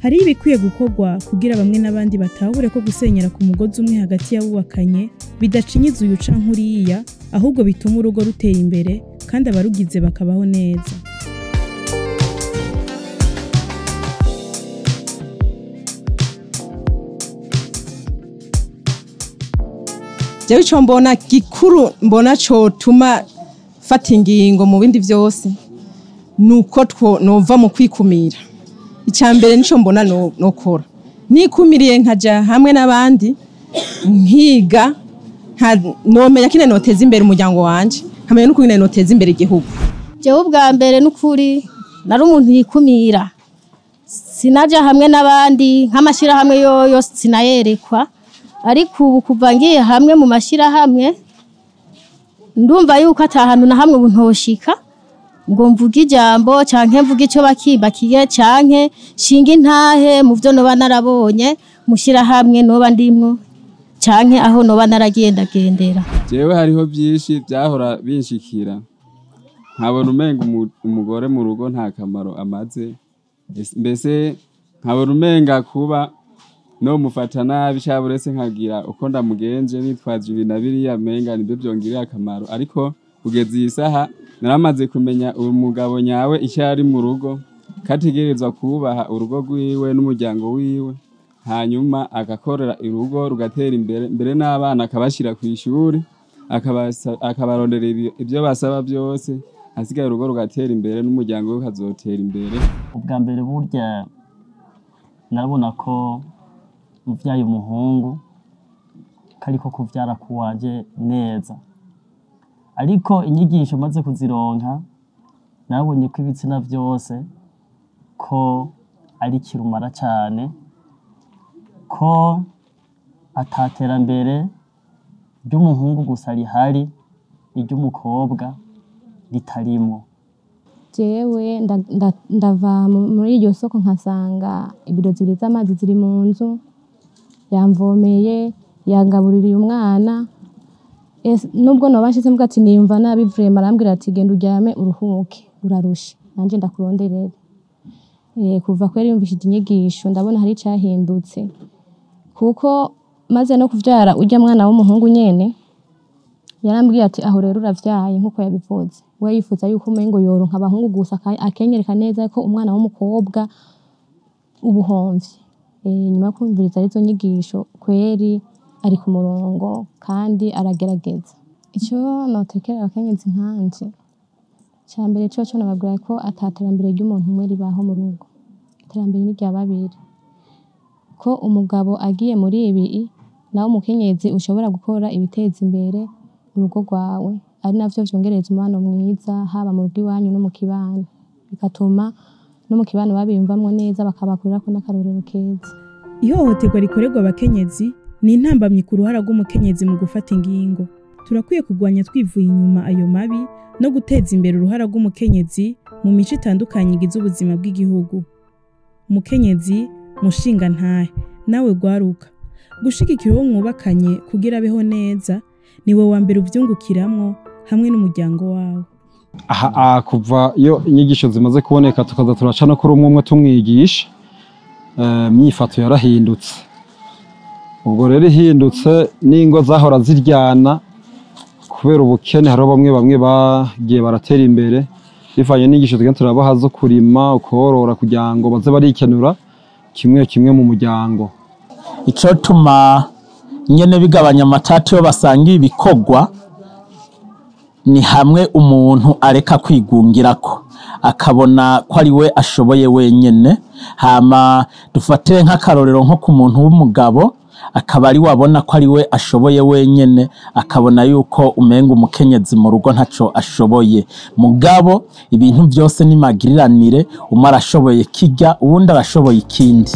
Hari ibikwiye gukorwa kugira bamwe n'abandi batahure ko gusenyera ku mugozi umwe hagati y'abubakanye bidacinyiza uyu canke uriya, ahubwo bituma urugo rutera imbere kandi abarugize bakabaho neza. Jewe ico mbona gikuru mbona cotuma fata ingingo mu bindi vyose nuko two nova mu kwikumira. Icambere nico mbona nokora nikumiriye nkaja hamwe n'abandi nkiga nomenya kine noteza imbere umuryango wanje, nkamenya nuko kine noteza imbere igihugu. Jewe ubwa mbere n'ukuri nari umuntu yikumira, sinaja hamwe n'abandi nk'amashira hamwe yoyo sinayerekwa, ariko ubu kuva ngiye hamwe mu mashira hamwe ndumva yuko atahantu na hamwe buntoshika ngo mvuge ijambo canke mvuge ico bakimbakiye canke shinga intahe mu vyo noba narabonye mushira hamwe noba ndimwo canke aho noba naragendagendera. Jewe hariho byinshi byahora binshikira nkabona umenga umugore mu rugo nta kamaro amaze, mbese nkabona umenga kuba no mufata nabi caburetse nkagira uko ndamugenje nitwaje ibi na biriya menga nibyo byongirira akamaro. Ariko kugeza iyi saha naramaze kumenya umugabo nyawe icyo ari mu rugo, kategerezwa kubaha urugo rwiwe n'umuryango wiwe, hanyuma agakorera urugo rugatera imbere, mbere n'abana akabashira ku ishuri, akabarondera ibyo basaba byose, hasigaye urugo rugatera imbere n'umuryango we ukazotera imbere. Ubwa mbere burya narabona ko muvyaye umuhungu kariko kuvyara kuwaje neza, ariko inyigisho maze kuzironka narabonye ko ibitsina vyose ko ari kirumara cane, ko ataterambere ry'umuhungu gusa rihari, iry'umukobwa ritarimwo. Jewe ndava muri iryo soko nkasanga ibido zibiri z'amazi ziri mu nzu, yamvomeye, yangabuririye umwana. Nubwo noba nshitse mvuga ati niyumva nabi vraiment, arambwira ati genda uryame uruhuke urarushe nanje ndakuronderere. Kuva kweri yumvishije inyigisho ndabona hari icahindutse, kuko maze no kuvyara urya mwana w'umuhungu nyene yarambwiye ati aho rero uravyaye nkuko yabivuze, we yifuza yuko umengo yoronka abahungu gusa, akenyereka neza ko umwana w'umukobwa ubuhomvye. Nyuma yo kumviriza izo nyigisho kweri ari ku murongo kandi aragerageza. Ico notekera abakenyezi nkanje, ica mbere coco nababwira ko ataterambere ry'umuntu umwe ribaho mu rugo, iterambere ni rya babiri, ko umugabo agiye muri ibi nawe umukenyezi ushobora gukora ibiteza imbere urugo rwawe, ari navyo vyongereza umubano mwiza haba mu rugo iwanyu no mu kibano, bigatuma no mu kibano babiyumvamwo neza bakabakurirako n'akarorero keza. Ihohoterwa rikorerwa abakenyezi ni intambamyi ku ruhara rw'umukenyezi mu gufata ingingo. Turakwiye kurwanya twivuye inyuma ayo mabi no guteza imbere uruhara rw'umukenyezi mu mico itandukanye igize ubuzima bw'igihugu. Umukenyezi mushinga ntahe nawe gwaruka, gushigikira uwo mwubakanye kugira abeho neza niwe wa mbere uvyungukiramwo hamwe n'umuryango wawe. Aha kuva iyo inyigisho zimaze kuboneka tukaza turaca no kuri umwe tumwigisha, myifato yarahindutse. Ubwo rero ihindutse n'ingo zahora ziryana kubera ubukene, hariho bamwe bamwe bagiye baratera imbere bivanye n'inyigisho tugenda turabaha zo kurima, korora kugira ngo baze barikenura kimwe kimwe mu muryango. Icotuma nyene bigabanya amatati yo basanga ibikorwa ni hamwe umuntu areka kwigungirako akabona ko ari we ashoboye wenyene. Hama dufate nk'akarorero nko ku muntu w'umugabo akaba ari wabona ko ari we ashoboye wenyene, akabona yuko umenga umukenyezi mu rugo ntaco ashoboye. Mugabo ibintu byose ni magiriranire, umwe arashoboye kijya uwundi arashoboye ikindi.